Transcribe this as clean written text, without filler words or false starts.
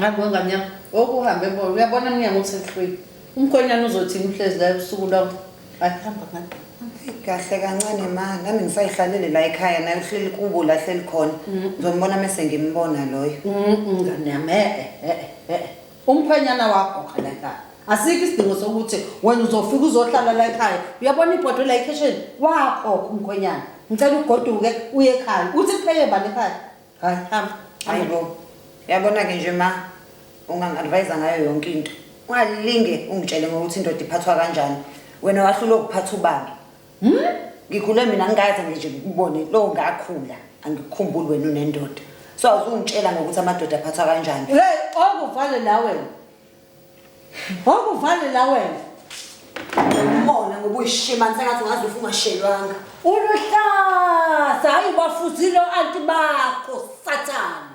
Hayi bo ngane yami, okuhambe bo, uyabona emnyango uthi ehlwile. Umkhwenyana uzothini uhlezi la usuku lonke. Hayi hamba ngane. Kahle kancane ma, nami ngisayihlalele la ekhaya naye uhleli kubo la hleli khona. Ngizombona mese ngimbona loyo. Ngane yami, eh eh eh. Umkhwenyana wakho la ekhaya. Asikho isidingo sokuthi wena uzofika uzohlala la ekhaya. Uyabona ibhodwe la ekhishini? Wakhokha umkhwenyana. Ngicela ugoduke uye ekhaya. Uthi kupheke bani ekhaya? Hayi hamba. Hayibo. Uyabona ke nje ma ungangi-advise ngayo yonke into. Ungalinge ungitshele ngokuthi indoda iphathwa kanjani. Wena wahlulwa ukuphatha ubaba. Hmm? Ngikhule mina ngikaze nje ngikubone lo ngakhula angikukhumbuli wena unendoda. So awuzungitshela ngokuthi amadoda aphathwa kanjani. Hey, okuvale la wena. Okuvale la wena. Umona ngoba uyishimane sengathi ungaze ufe ungashelwanga. Uluhlaza, hayi bafuzile o-anti bakho, sathane.